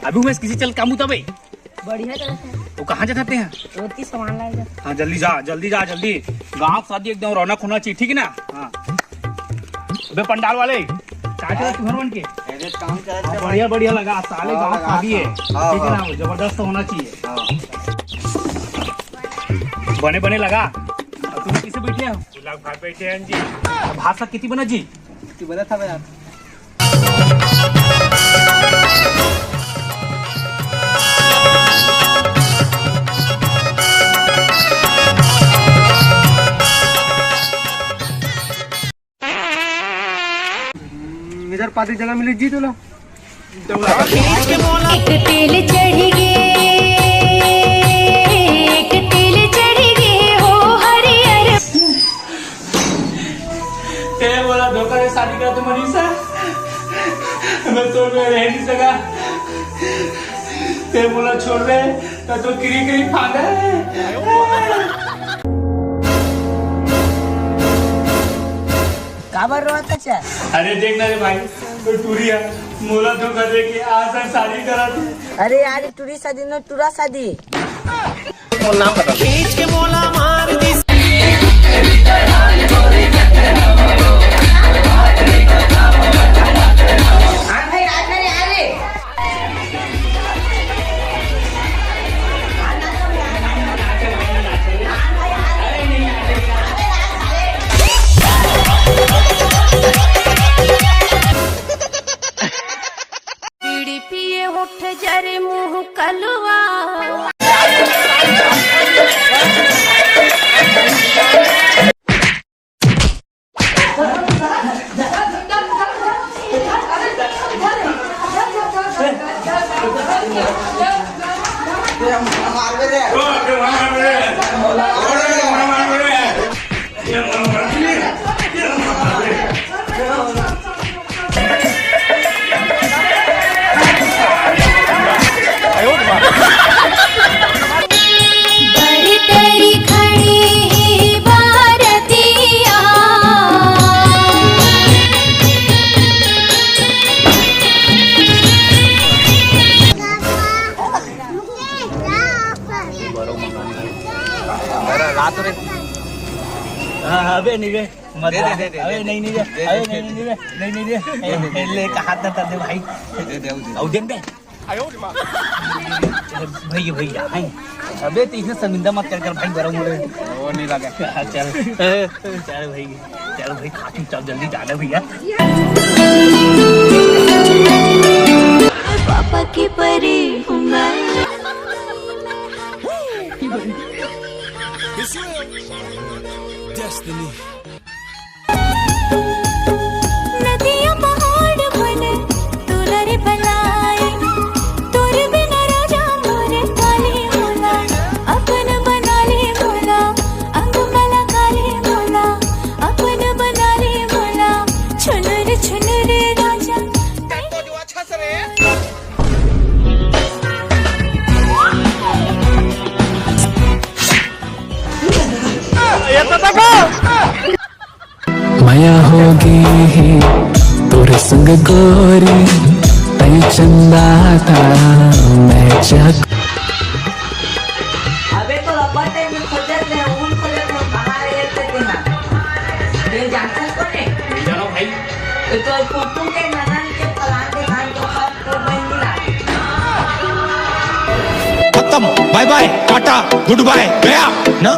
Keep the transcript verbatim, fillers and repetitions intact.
अभी उमेश, किसी चल काम उताबे। बढ़िया चलत हे। तो कहाँ जात हस तें? रोटी सामान लाए जा। हाँ, जल्दी जा, जल्दी जा, जल्दी। गाँव शादी एकदम रौनक होना चाहिए, ठीक है ना? हाँ। अबे पंडाल वाले, चाय चला तुहर मन के। अरे काम चलत हाँ, हे बढ़िया, भाई। बढ़िया लगा, साले हाँ, गाँव लगा शादी हे। था। हाँ, ठीक है हाँ। ना? जबरदस्त होना चाहिए। हाँ। बने, बने लगा। अब तुम किसे बैठे हो? गुलाब भात बैठे हैं जी। भात साग कितनी बना जी? तू बना था यार। इधर पार्टी जगह मिली जी तोला। एक तेल चढ़ी गे, एक तेल चढ़ी गे हो हरियर। तें मोला धोखा दे शादी करत हस मनीषा, मैं तोर बिना रह नहीं सका। तें मोला छोड़ दे, मैं तो किरी किरी फांदा हे। काबर रोवत हस? अरे देख ना रे भाई, वो टूरी हे, मोला धोखा दे के आज तक शादी करा थे। अरे यार, टूरी शादी न, टूरा शादी। खींच के मोला मार दिस। बीड़ी पिए होठ जरे मुंह कलवा। बड़ी तेरी खड़ी ही बारतिया। रात रे। हाँ, हाँ, अबे नहीं बे। मत दे, दे, दे, दे, अबे दे, नहीं, नहीं बे। दे, दे, अबे दे, नहीं, दे, नहीं बे। नहीं, नहीं बे। दे, दे, ए, दे, ले, दे। कहा था, था, दे भाई। दे, दे, दे, दे। अउ दे बे। भैया, भैया, हैं। अबे, तो इसने शर्मिंदा मत कर, कर भाई, गरम हो रहे। वो नहीं लगा। हाँ, चल। चल भाई, चल भाई, खा चुपचाप, जल्दी जाना भैया। पापा की परी हूँ मैं। Destiny। नदिया पहाड़ बने, दुलर बनाए, तोरे बिना राजा मोरे काली मोला, अपन बना ले मोला, अंग मला काली मोला, अपन बना ले मोला, छुनुर छुनुर राजा। मया होगे हे तोर संग गोरी, तैं चंदा तारा मैं चक। अबे तो रब्बा टाइम में खोजत रहे, उन खोजत रहे, कहाँ रहे थे तेना? ये जानते हो कौन है? नहीं जानो भाई। ये तो कुटुम के ननन के फलान के नाम के सब तो बन मिला। खत्म, bye bye, Tata, good bye, गया ना।